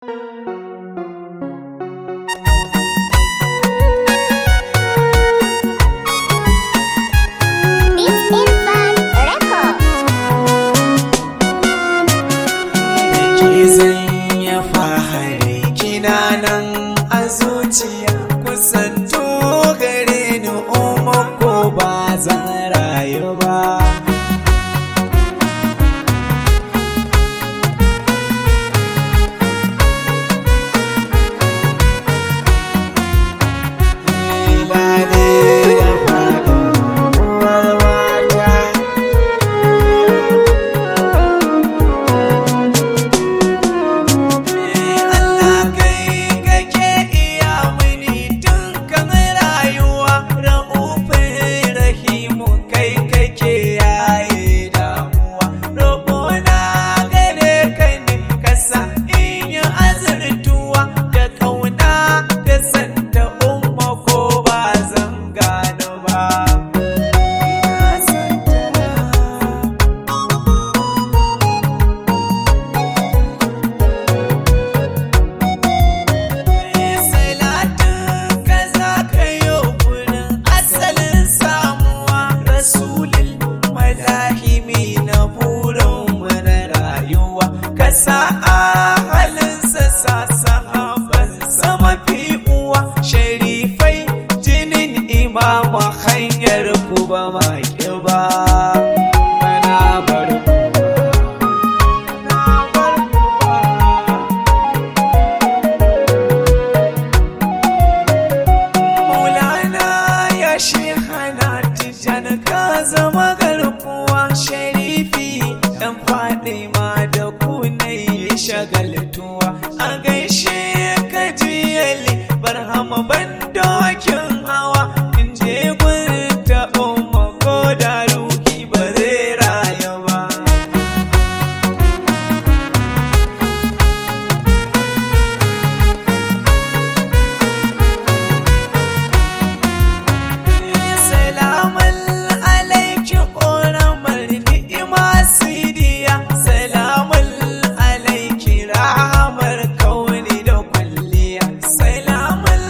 Beat Infant Record. Ki zan ya fahari kina nan a zuciya kusanto gare ni umma ko ba zan rayu ba. Lale da faɗin uwar mata. Allah kai kake iya mini dukkan rayuwa, ra'ufin rahimu kai kake yaye damuwa, roƙona gare ka ne kasa in yi azurtuwa da ƙauna da santa umma ko ba zan gano ba. Ina santa. Salatin ka za ka yi gurin asalin samuwa, rasulil malahimi na burin na rayuwa, ka sa a halinsa sa sahaban sama fi uwa sharifai jinin imama hanyar ku ba ma ƙi ba. Bana bar ku ba, na bar ku ba. Maulana ya shehana Tijjani ka zama garkuwa sharifi dan Fadima da ku yi shagaltuwa a gaishe ka jiyali barhama ban dokin hawa in je gurin ta umma ko da ruhi ba zai rayu ba. Salamun alaiki ƙoramar ni'ima sidiya, salamun alaiki rahamar kauni da kwalliya, salamun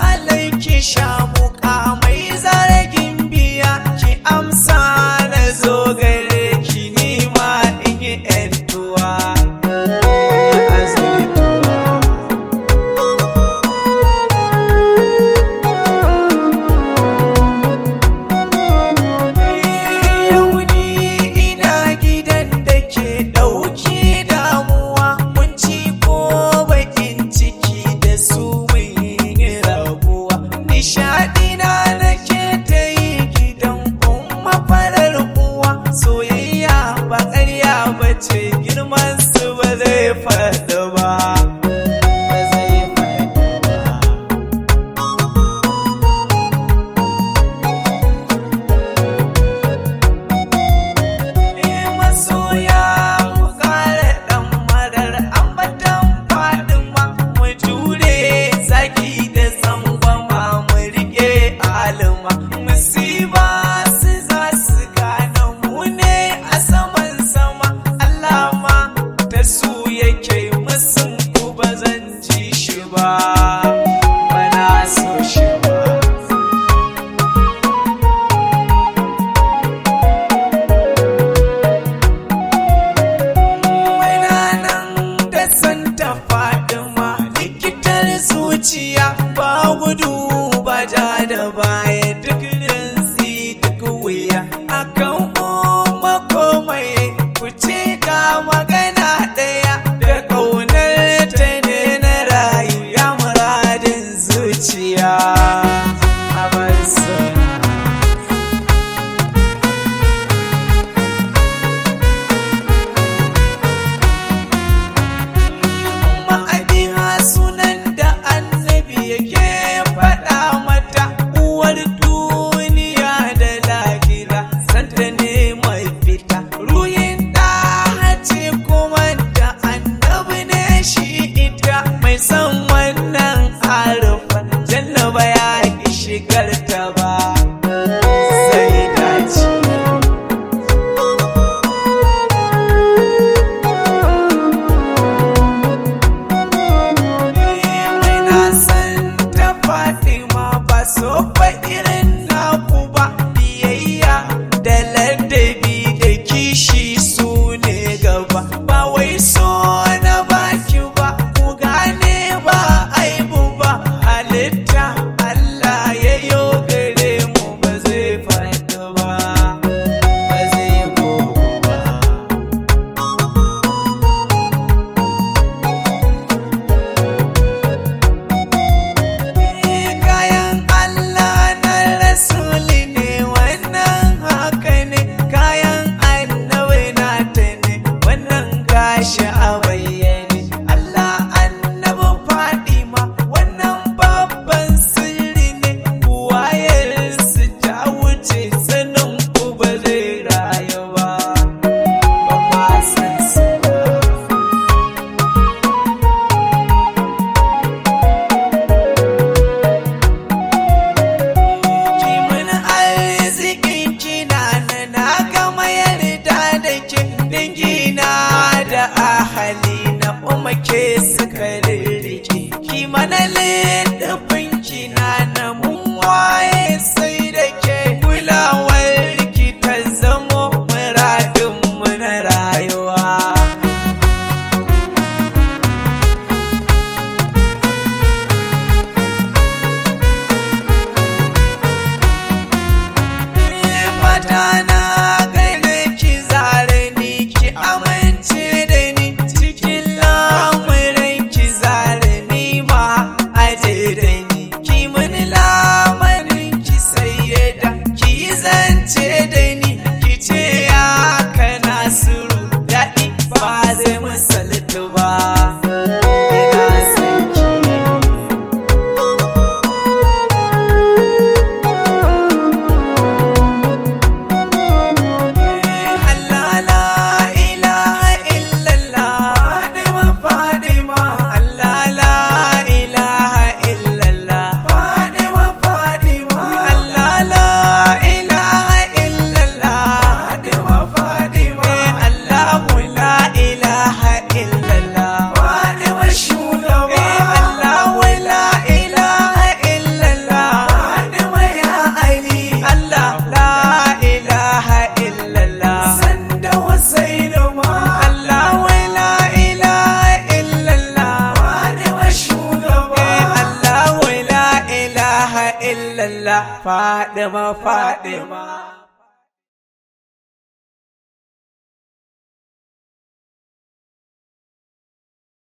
alaiki shamuka mai zargin biya, ki amsa na zo gare ki nima in yi ‘yantuwa. Azurtuwa. Yau ni ina gidan da ke ɗauki damuwa, kunci ko bakin ciki da su mun yi rabuwa. Nishaɗi na nake ta yi gidan umma farar uwa, soyayya ba ƙarya ba ce girman su ba zai faɗi ba. Ba zai faɗi ba. Masoya mu kare dan madar ambatan Fadima, mu jure zaki da tsangwama, mu rike alima musiba su za su gane mu ne a saman sama, Allah ma ta su yake musun ku ba zan ji shi ba, ba na so shi ba. Muna nan da santa Fadima likitar zuciya, ba gudu ba ja da baya, duk rinsi duk wuya akan umma komai ku ce ga magana ɗaya, da ƙaunar ta ne na rayu ya muradin zuciya a bar sona. Ma'abiha sunan da annabi yake faɗa mata uwar duniya. suka rirrike. Ki mana littafin ki na na mun waye sai da ke kulawar ki ta zamo muradin mu na rayuwa. Fata na gare ki zare ni ki amince da ni cikin lamuran ki zare ni ma aje da ni ki mini lamarin ki sayyada ki zance da ni ki ce ya kana suru daɗi ba zai misaltu ba ina son ki. Allah la ilaha illallah Fadima Fadima Allah la ilaha illallah Fadima Fadima Allah la ilaha illallah Fadima Fadima Allah la ilaha illallah Fadima shugaba Allah la ilaha illallah Fadima ya Ali Allah la ilaha illallah sanda Husainu ma Allah la ilaha illallah Fadima shugaba Allah la ilaha illallah Fadima Fadima.